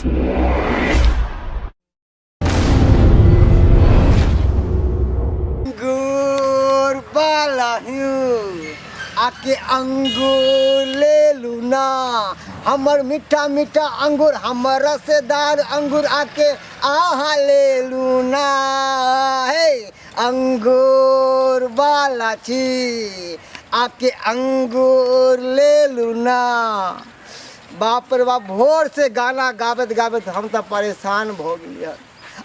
अंगूर वाला हूँ आके अंगूर ले लू ना, हमर मीठा मीठा अंगूर, हमर रसेदार अंगूर, आके आहा ले लू ना। हे अंगूर वाला छी, आके अंगूर ले लू ना। बाप रे बाप, भोर से गाना गाबैत गाबैत हम तऽ परेशान भऽ गेलियै।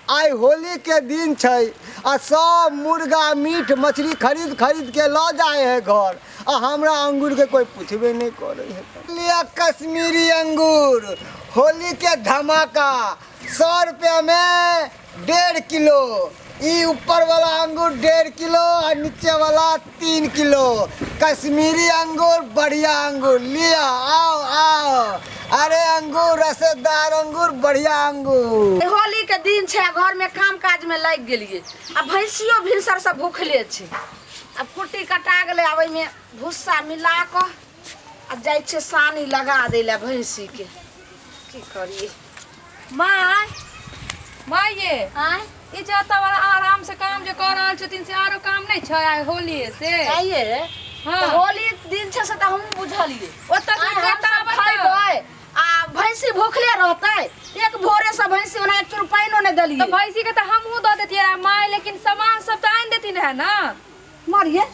आइ होली के दिन छै आ सब मुर्गा मीट मछली खरीद खरीद के लऽ जाइ है घर, आ हमरा अंगूर के कोई पूछबे नहीं करे है। लिया कश्मीरी अंगूर, होली के धमाका, 100 रुपया में 1.5 किलो। ई ऊपर वाला अंगूर 1.5 किलो आ नीचे वाला 3 किलो। कश्मीरी अंगूर, बढ़िया अंगूर, लिया आओ आओ। अरे अंगूर, रसेदार अंगूर, बढ़िया अंगूर। होली के दिन छै, घर में काम काज में लागि गेलिए आ भैंसियो भिनसर से भूखले छै। आब कुट्टी कटा गेलै, आब ओहिमे भुस्सा मिला कऽ आ जाइ छै सानी लगा दै लए भैंसी के। की करिए माय, माय ये। आँय? ई जे एतऽ बड़ा आराम से काम जे कऽ रहल छथिन से आरो काम नहि छै आइ होली से? आइए? हाँ। तऽ होली दिन छै से तऽ हमहूँ बुझलियै। ओतऽ से आइ हम एतऽ सब आबै तऽ। खैबै आ भैंसी भूखले रहतै। एक भोरे से भैंसी ओना एक चूर पानिओ नहि देलियै। तऽ भैंसी के तऽ हमहूँ दऽ देतियै रहए माय, लेकिन सामान सब तऽ आनि देथिन रहए ने। मरिये,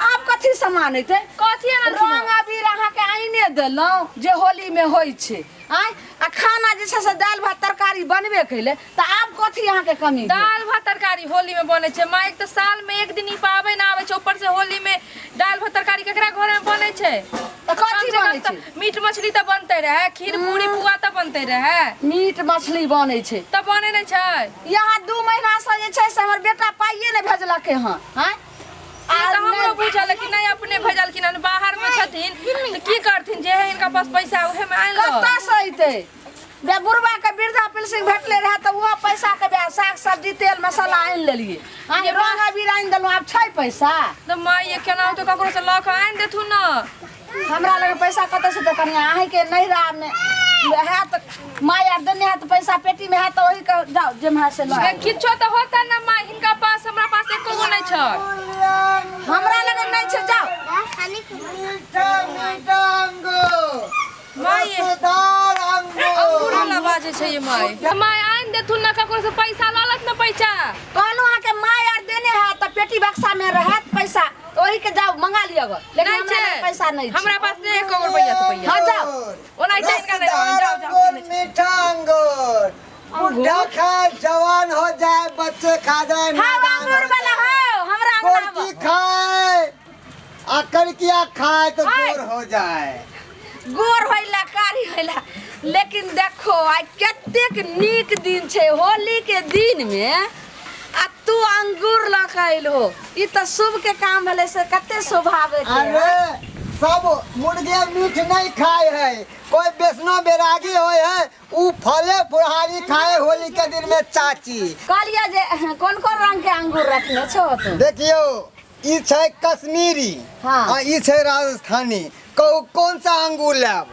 आब कथी सामान अयतै? कथी आनलखिन रंग अबीर अहाँके आइने देलहुँ जे होलीमे होइ छै। आँय, आ खाना जे छै से दालि भात तरकारी बनबे कैले, तऽ आब कथी अहाँके कमी भेल? दालि भात तरकारी होलीमे बनै छै माय? एक तऽ सालमे एक दिन ई पाबनि आबै छै, ऊपर से होलीमे दालि भात तरकारी केकरा घरमे बनै छै? तऽ कथी कम से कम बनै छै? तऽ मीट मछली तऽ बनते रहै, खीर पूरी पुआ तऽ बनते रहै। मीट मछली बनै छै तऽ बनै नहि छै? यहाँ 2 महीना से जे छै से हमर बेटा पाइए नहि भेजलकै हँ। आँय? से तऽ हमरो बुझल है कि नहि अपने भेजलखिन हन, बाहर में छथिन तऽ की करथिन, जे है इनका पास पैसा उहे में आनि लो। कतऽ से अयतै? बे बुढ़वा के वृद्धा पेंशन भेटले रहे तऽ ओहो पैसा के बे साग सब्जी तेल मसाला आनि लेलियै। आँय, रंग अबीर आनि देलहुँ, आब छै पैसा? तऽ माय ये, केना होतै? ककरो से लऽ कऽ आनि देथुन ने। हमरा लग पैसा कतऽ से तऽ कनिया अहींके नैहरा मे हैत, माय आर देने हैत पैसा पेटी मे हैत, तऽ ओही के जाउ जेम्हर से लऽ आउ। किछो तऽ होतै ने माय हिनका पास, हमरा पास एको गो नहि छै। हमरा लग नहि छै, जाउ। मीठा मीठा अंगूर, माय ये। रसेदार अंगूर। अंगूर वाला बाजै छै ये माय। माय आनि देथुन ने, ककरो से पैसा लऽ लत ने पैसा। कहलहुँ अहाँके माय आर देने हैत तऽ पेटी बक्सा मे रहत पैसा, तऽ ओही के जाउ मंगा लिअ गऽ, लेकिन नहि हमरा छै। लग पैसा नहि छै। हमरा पास नहि एको गो रुपैआ तुपैया। हाँ, जाउ। ओना इतना हिनका नहि रसदार जाउ, जाउ, अंगूर, मीठा अंगूर, बुढ़ा खाए जवान हो जाए, बच्चे खा जाए हाँ, नादान अंगूर हो वाला जाए। हो, हमरा अंगना गोरकी खाए आ कड़किया खाए तो आय। गोर हो जाए। गोर होइला कारी होइला, लेकिन देखो आइ कतेक नीक दिन छै होली के दिन में आ तू अंगूर लऽ के अयलहो, ई तऽ शुभ के काम भेलै, से कते शोभावे के है। अरे सब मुर्गे मीट नहीं खाए है, कोई बेसनो बेरागी होए है, उ फले फुलहारी खाए होली के दिन में। चाची कहलियै जे कोन कोन रंग के अंगूर रखने छो तू? देखियो, ई छै कश्मीरी। हाँ। आ ई छै राजस्थानी। कहू कौन सा अंगूर लेब?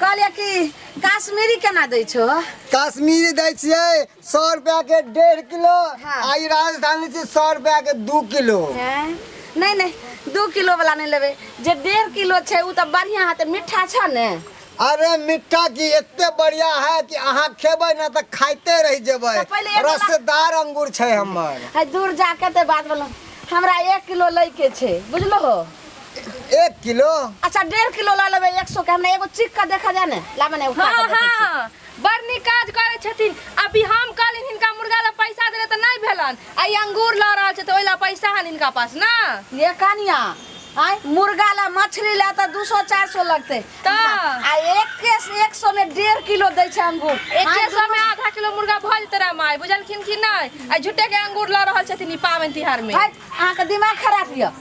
कहलियै कि कश्मीरी केना दै छो? कश्मीरी दै छियै 100 रुपया के 1.5 किलो। हाँ। आ ई राजस्थानी छै 100 रुपया के 2 किलो। हैं? नहीं नहीं, 2 किलो वाला नहीं लेबै, जे 1.5 किलो छै उ तऽ बढ़िया हेतै, मीठा छै ने? अरे मिठा की एते बढ़िया है कि अहाँ खेबै ना तऽ खाइते रहि जेबै। तऽ पहिले एक गोला- रसदार अंगूर छै हमर। है दूर जाके ते बात बोलो, हमरा 1 किलो लै के छै, बुझलो हो? 1 किलो? अच्छा 1.5 किलो लऽ लेबै 100 के, हमरा एगो चीख के देखा जाए ने, लाबे ने उठा हाँ के देखै छी। हाँ, बड़ नीक काज करै छथिन। अभी हम कहलिन हिनका मुर्गा ला पैसा देले तऽ नहि भेलन, आ ई अंगूर लऽ रहल छै तऽ ओहि ला पैसा हन हिनका पास ना। ये कनिया, आय मुर्गा ला मछली ला तऽ 200-400 लगतै। तऽ? आ 100 में 1.5 किलो दै छै अंगूर। एके सौ में आधा किलो मुर्गा भऽ जेतै रे माय, बुझलखिन कि नहि? आ झूठे के अंगूर लऽ रहल छथिन ई पाबनि तिहार में। हट, अहाँके दिमाग खराब यऽ।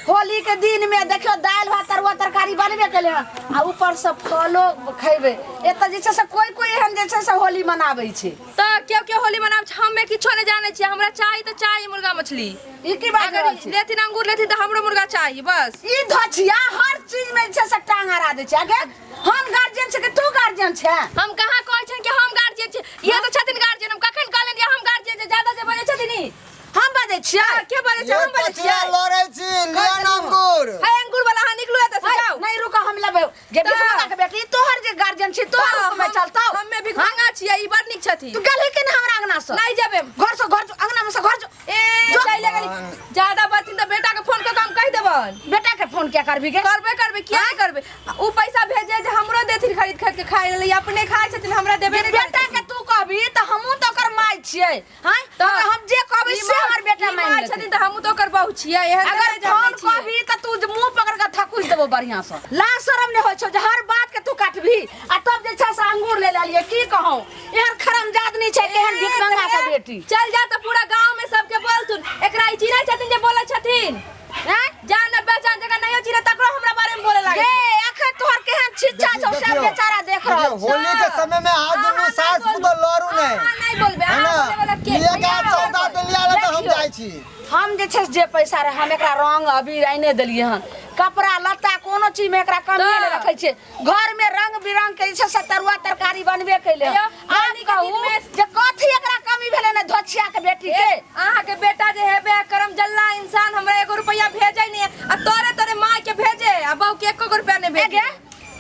होली के दिन में देखियो दालि भात तरुआ तरकारी बनबे केले हन आ ऊपर से फलो खैबै। एतऽ जे छै से कोई कोई एहन जे छै से होली मनाबै छै। तऽ केओ केओ होली मनाबै छै, हमे किछो नहि जानै छियै, हमरा चाही तऽ चाही मुर्गा मछली। ई की बात अगर रहल छै? लेथिन अंगूर लेथिन तऽ हमरो मुर्गा चाही बस। ई धोछिया हर चीज में जे छै से टांग अड़ा दै छै। आगे हम गार्जियन छै कि तू गार्जियन छै? हम कहाँ कहै छियनि कि हम गार्जियन ये तऽ छथिन गार्जियन। हम कखन कहलियनि जे हम गार्जियन जे ज्यादा जे बजै छथिन ई? हम बजै छियै? के बजै छै? ये हम बजै कथिया छियै? लड़ै छी? लिअ ने अंगूर। है अंगूर वाला, अहाँ निकलू एतऽ से, जाउ। नहीं, रुको, हम लेबै। जे तऽ- भिखमंगा के बेटी, तोहर जे गार्जियन छी, तोहर हुक्म में चलतौ। हम्मे भिखमंगा छियै, ई बड़ नीक छथिन। तू गेलही कि नहीं हमरा अंगना से? नहीं जेबै। घर से, घर जो, अंगना में से घर जो। ए चलि गेली। ज्यादा बजथिन तऽ बेटा के फोन कऽ के हम कहि देबनि। बेटा के फोन क्या करबी गे? करबे करबे, किया नहीं करबे? उ पैसा भेजे जे हमरो देथिन खरीद खरीद के खाय लेल। ई अपने खाय छथिन, हमरा देबे नहीं करै बेटा के छथिन। तू कहबी तऽ हमहूँ तऽ ओकर माय छियै। हाँ, तऽ हम जे कहबै ई से हमर बेटा ई मानि माय लेतै। छथिन तऽ हमहूँ तऽ ओकर बहू छियै। एहन तऽ अगर नहि जे हम फोन नहि छियै। कहबी तऽ तू जे मुंह पकड़ के थकुच देबो बढ़िया से। लाज शरम नहि होइ छौ जे हर बात के तू काटबी आ तब जे छै से अंगूर ले लेलियै। की कहूं, एहन खरमजादनी छै, केहन भिखमंगा के बेटी। चल जा तऽ पूरा गांव में सबके बोलथुन, एकरा ई चिन्है छथिन जे बोलै छथिन। हैं? जान न पहचान जगह नहीं चिन्है तकरो हमरा बारे में बोले लागे। गे, अखन तोहर केहन छिच्छा छौ सब देखियौ, बेचारा देख रहल देखियौ, छै। होली के समय में अहाँ दुनू अहाँ सास नहि पुतोह लड़ू नहि। अहाँ नहि बोलबै, है अहाँ ना? बोले वाला के? लिअ के भैया, सौदा तऽ लिया ले तऽ हम देखियौ। जाइ छी। हम जे छै से जे पैसा रहे, हम एकरा रंग अबीर आने देलियै हन, कपड़ा लत्ता कोनो चीज में एकरा कमी नहि तऽ। रखै छियै। घर में रंग बिरंग के जे छै से तरुआ तरकारी बनबे कैले हन। यौ, आब होली के कहू दिन में- जे कथी एकरा कमी भेलै ने धोछिया के बेटी के? अहाँ के बेटा जे हेबे करम जल्ला इंसान, हमरा एगो रुपया भेजे नहीं आ तोरे तोरे माँ के भेजे आ बहू के एको गो रुपया नहीं ए भेजे। गे,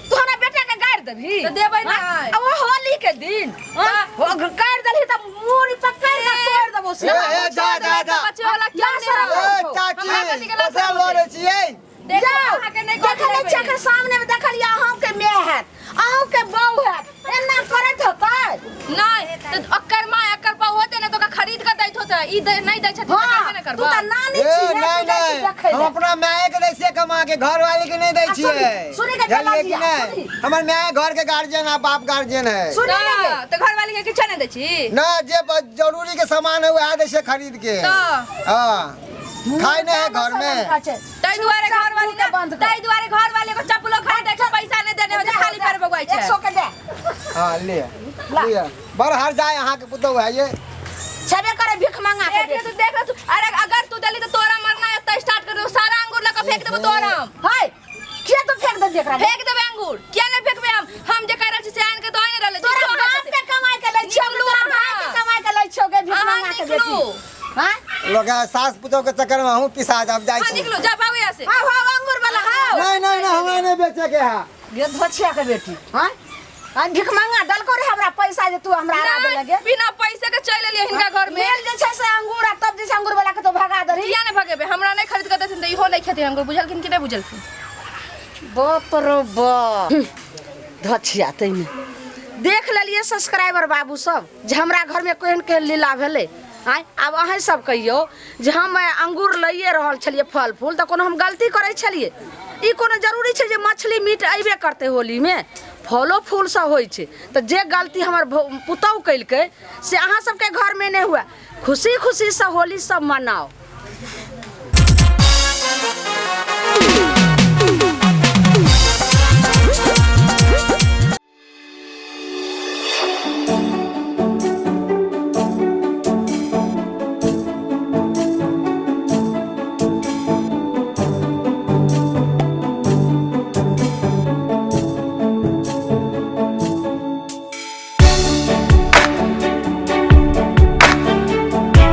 तू हमरा बेटा के गारि देबही? तऽ देबै हाँ? नहि। आ वो होली के दिन हाँ? वो गारि देलही तऽ मूड़ी पकड़ के तोड़ देबो से। ए, ए, जा, जा, जा। बच्चे वाला क्यों ना नहीं शरम रहो? ए हमरा चाची, कथी के लाज कथिया शरम लड़ै छियै? देखो, जाओ, अहाँके नहि देखल गप छियै एखन सामने में देखलियै, अहूँके माय हैत, अहूँके बहू हैत, एना करैत होतै? नहीं तऽ ओकर माँ एकर बहू होते ने तऽ ओकरा खरीद के दैत होते। ई दै नहीं दै छथिन तऽ हाँ, करबे ने तू करबै। तऽ नानी ए छी ने, नहीं तू जाइ छी नहीं, देखै हम लए। अपना माय के दै छियै कमा के, घर वाली के नहीं दै आ, छियै। सुनी, सुनी के जानलियै कि जलाजिया, नहीं? सुनी। हमर माय घर के गार्जियन आ बाप गार्जियन है। सुनी ने गे। तऽ घर वाली के किछो नहीं दै छी? ना, जे जरूरी के सामान है वएह दै छियै खरीद के। तऽ हाँ, खाय नहीं है घर में। ताहि दुआरे घर वाली मुँह के बंद कर। ताहि दुआरे घर वाली एगो चप्पलो खरीदे के पैसा नहीं देने हो जे खाली पैर बगुआइ छै। 100 के दे। हाँ, ले ले, बड़ हर जाए अहाँ के पुतोह है ये। छेबे करे भीख मंगा के देख ले बेटी। तू, देख ले तू। अरे अगर तू देली तो तोरा मरना एतऽ स्टार्ट कर देबो, सारा अंगूर लऽ कऽ फेंक देबो तोरा हम। हाय, किया तू फेंक देबही एकरा? फेंक देबे अंगूर। किया नहीं फेंकबे हम? हम जे कहि रहल छी से आनि के दऽ नहि रहल छी। तोरा तू बाप के कमाई के लै छियौ, निकलू तोरा अहाँ। भाई के कमाई के लै छियौ गे भीख अहाँ मंगा के निकलू। बेटी। हाँ? लोग सास पुतोह के चक्कर में हमहूँ पिसा जाब, जाइ हाँ छी। निकलू, जा भागो यहाँ से। हाउ हाउ अंगूर वाला हाउ। नहीं नहीं नहीं, हमरा नहीं बेचे के है। गे धोछिया के बेटी, हाँ? आ भीख मंगा डलको रे हमरा पैसा जे तू हमरा हरा नहीं, देलगे। बिना पैसे के चलि एलियै हिनका घर में। मेल जे छै से अंगूर आ तब जे छै अंगूर वाला के तो भगा दही। किया नहीं भगेबै? हमरा नहीं खरीद के देथिन तऽ इहो नहीं खेथिन अंगूर। बुझलखिन कि नहीं बुझलखिन? बाप रे बाप, धछिया तैमे देख लेलियै सब्सक्राइबर बाबू सब जे हमरा घरमे केहन केहन लीला भेलै। आँय, आब अहेँ सब कहियौ जे हम अंगूर लैए रहल छलियै फल फूल तऽ कोनो हम गलती करै छलियै? ई कोनो जरूरी छै जे मछली मीट अयबे करतै होलीमे? फलो फूलसँ होइ छै। तऽ जे गलती हमर पुतहु केलकै से अहाँ सबके घरमे नहि हुए। खुशी खुशीसँ होली सब मनाउ।